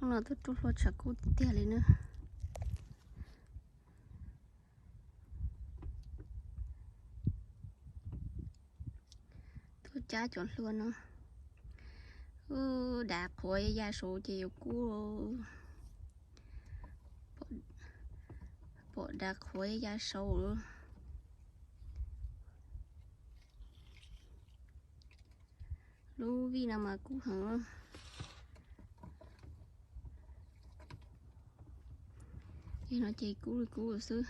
No tuaj ruaj hlua tshav kub tiag tiag li na. Tuaj cab cov hlua no. Ub, dav qhuav ya saud ces yuav kub. Pom dav qhuav ya saud. Lub vij no mas kub heev. Tej no ces kub li kub xwb.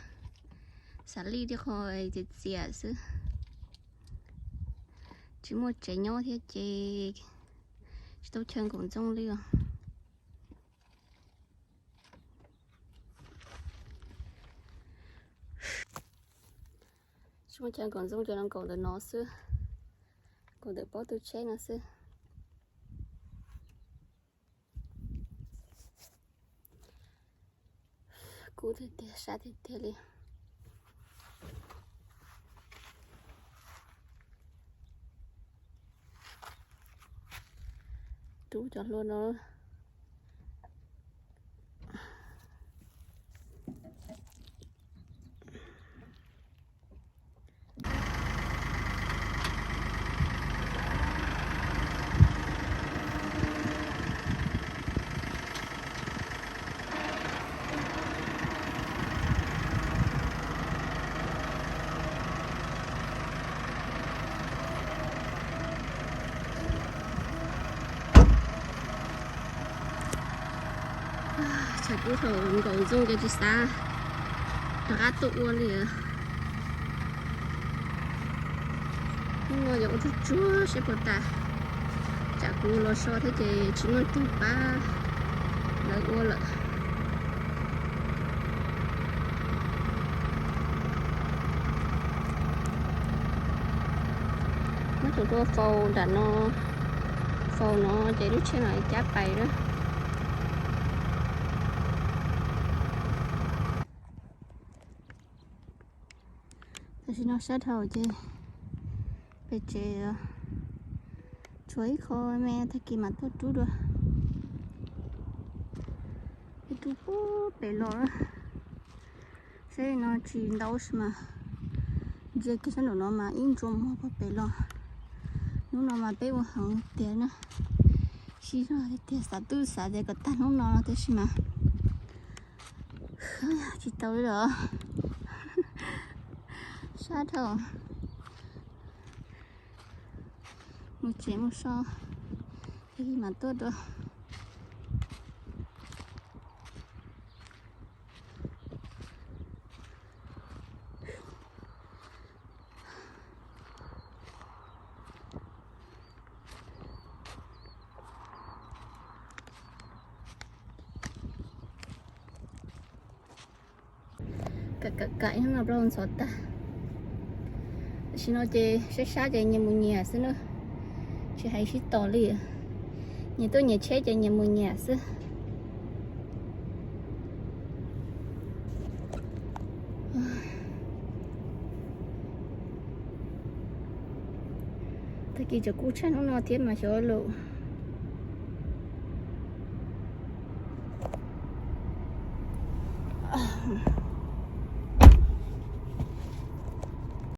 Xav lij tej qho txias txias xwb. Tsis muaj tsev nyob thiab ces tsis tau chaw nkaum ntxooj li os. Tsis muaj chaw nkaum ntxooj, cov no nkaum ntawm no xwb, nkaum ntawm pob tw tsheb no xwb. Kub tiag tiag, sab tiag tiag li. Rub cov hlua no. Tshav kub thaum nkaum ntxooj ces tsis xav rov qab tuaj ua li. Hnub no yuav ua tsuag tsuag seb puas tas. Tsam kuv los so thiab ces tsis muaj leej twg pab lawv ua lawm. Muab tus hlua faus nram no, faus no ces lub tsheb no cab pais lawm. Tam sim no sab dhau ces pem tsev tshuav ib qho me, tag kis mam tuaj rub dua. Ib rub puag pem los, sab no tsis ntau tab sis mas ntsia kiag sab nraum no mas ib ntsuas muag puag pem los. Hnub no mas peb ua heev tiag na, sib zog tiag tiag, xav twb xav tias kom tag hnub no tab sis mas tsis tau li os. Sab dhau. Mus tsev mus so, tag kis mam tuaj dua. Kam kam kam ib hnub no plaub ntxhov tag. Tam sim no ces sab sab ces nyias mus nyias xwb na, tsis hais sib tos li. Nyias tuaj nyias tsheb ces nyias mus nyias xwb. Tag kis tseem kub tshaj hnub no thiab mas xyov lawm.